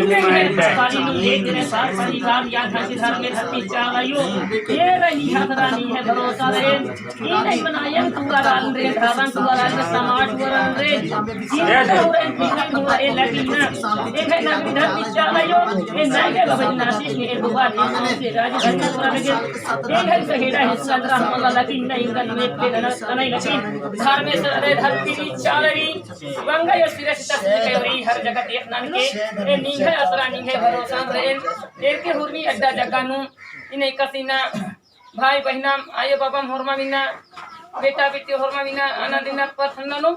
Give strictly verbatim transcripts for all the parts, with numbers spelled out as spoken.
पानी नू देख रे साथ परिवार या खातिर धर्मे धर्मी चाला अयो। ये रही हसरा निंग्है भरोसा रे। ये नहीं मनायन तुआ लाल रे, धावन तुआ लाल रे, समाज वरन रे। ये तो रे, ये तो रे, लेकिन ना। ये है ना धर्मी चाला अयो। ये नहीं है बाबा नासिक ने दुआ ने से राज धर्म वरन रे। ये है सहेड़ा हिस्सा रहमला लेकिन नहीं गन में पे ना नहीं लेकिन धर्मे से रे धर्मी चाला रे। वंगा यो सिरा सिता सिता रई हर जगह देखनन के, ए निंग्है असरा निंग्है भरोसा रई, एरके हुरमी अड्डा जगह नू, इन्ने कसिना, भाई बहिना, आयो बाबा होरमा मिना, बेटा बेटी होरमा मिना, आना दिना पर हन्ना नू,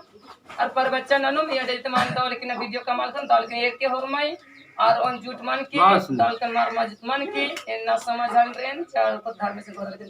और पर बच्चा ननू, ये डेट मान दो, लेकिन video कमाल कन, दल के एरके होरमाई, और ओन झूठ मान के, दल के मार मजत मान के, ए ना समझन रेन, चार पर धर्म से गोर के।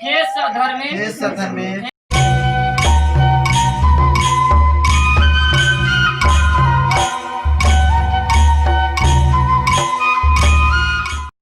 हे सधर्मे, हे सधर्मे,